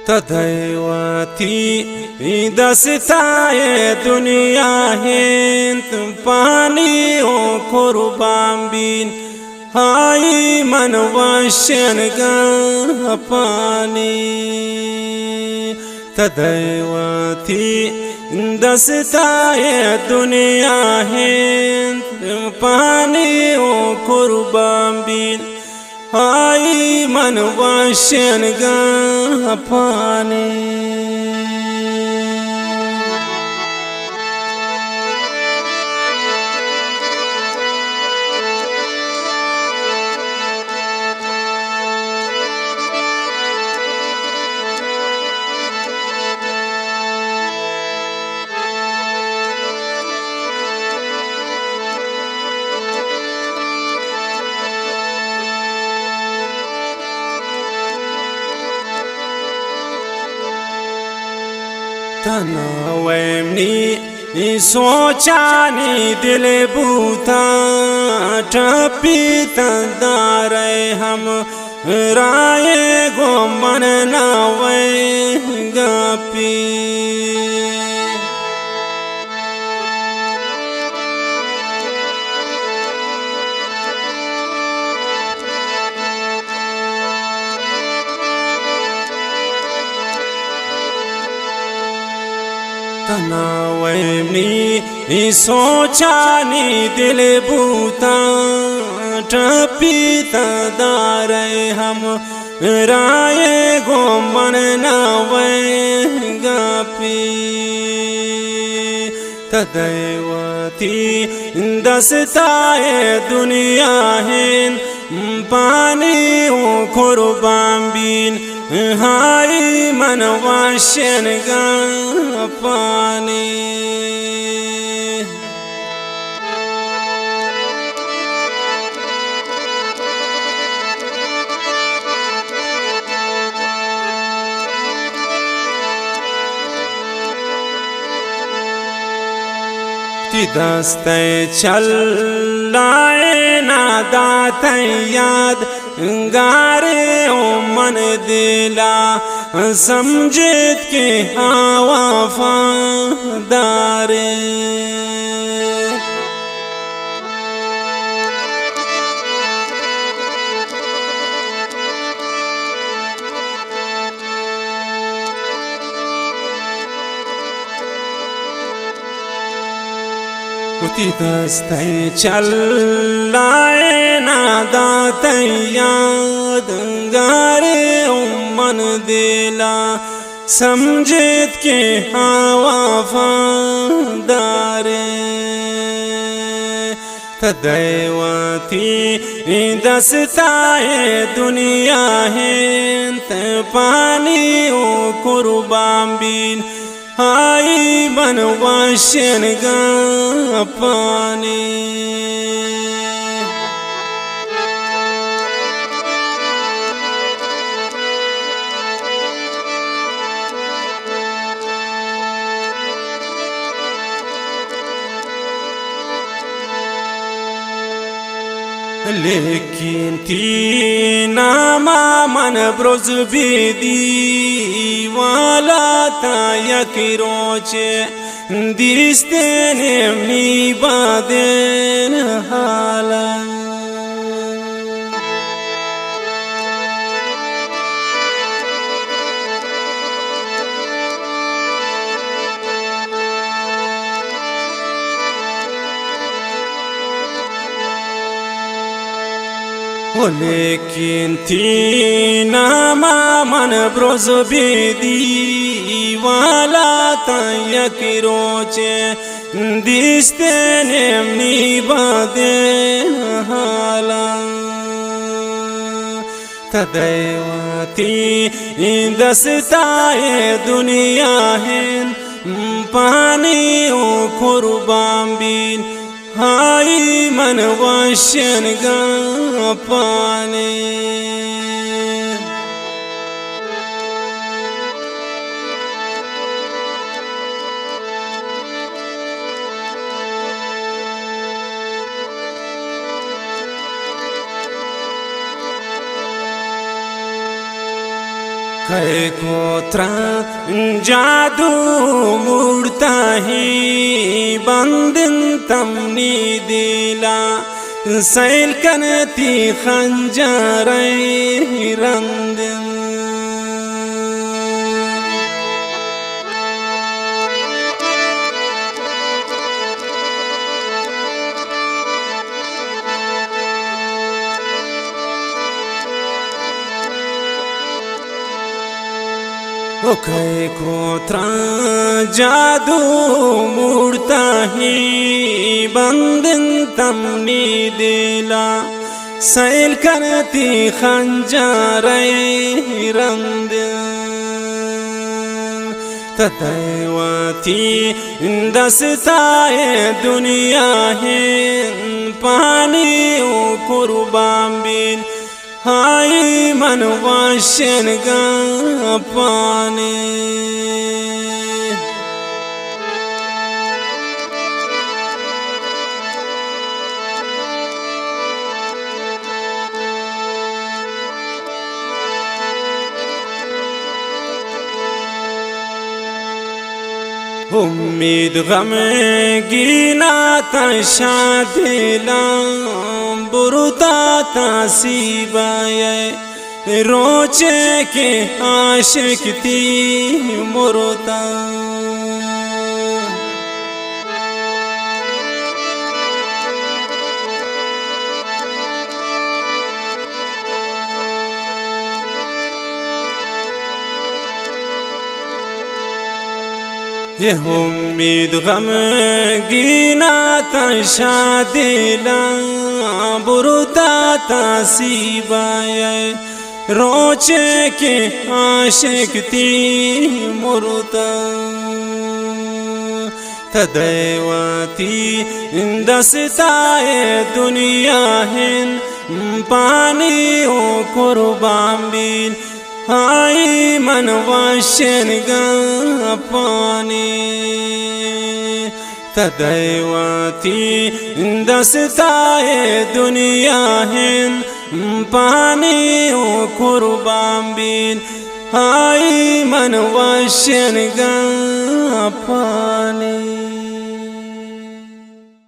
تدئے وتی دستا اے دنیا ہند، پانی و قربان بین، ہائی من وشنگاں پانی۔ تدئے وتی دستا اے دنیا ہند، پانی و قربان بین، ہائی من وشنگاں پانی۔ تنا ویمنی سوچانی دل بوتا، ٹپی تندارے ہم رائے گوں من نہ وئے گپی۔ تنا ویمنی سوچانی دل بوتا، ٹپی تندارے ہم رائے گوں من نہ وئے گپی۔ تدئے وتی دستا اے دنیا ہند، پانی و قربان بین، ہائی من وشنگاں پانی۔ تی دستئے چلائے نہ داتئے یاد، گارے او من دلا سمجھت کہ آ وفادارے۔ وتی دستئے چلائے نہ داتئے یاد، گارے او من دلا سمجھت کہ آ وفادارے۔ تدئے وتی دستا اے دنیا ہند، پانی و قربان بین، ہائی من وشنگاں پانی۔ لیکن تی ناما من برز بی دیوالا تا یک روچے، دیستین منی بادین حالا۔ ولیکن تی ناما من برز بی دیوالا تا یک روچے، دیستین منی بادین حالا۔ تدئے وتی دستا اے دنیا ہند، پانی و قربان بین، ہائی من وشنگاں پانی۔ اے کوترا جادو مورتا ہی بندن تمنی دیلا، سیل کنتی خنجرے رندن۔ او کئے کوترا جادو مورتا ہی بندن تمنی دیلا، سیل کنتی خنجرے رندن۔ تدے وتی دستا اے دنیا ہن پانی و قربان بین، ہائی من وشنگاں پانی۔ امید غمگینا تا شادیلاں، برتا تا سیبائے روچے کہ عاشق تی مرتا۔ یہ امید غمگینا تا شادیلاں، برتا تا سیبائے روچے کہ عاشق تی مرتا۔ تدے وتی دستا اے دنیا ہن پانی و قربان بین، ہائی من وشنگاں پانی۔ تدے وتی دستا اے دنیا ہن پانی و قربان بین، ہائی من وشنگاں پانی۔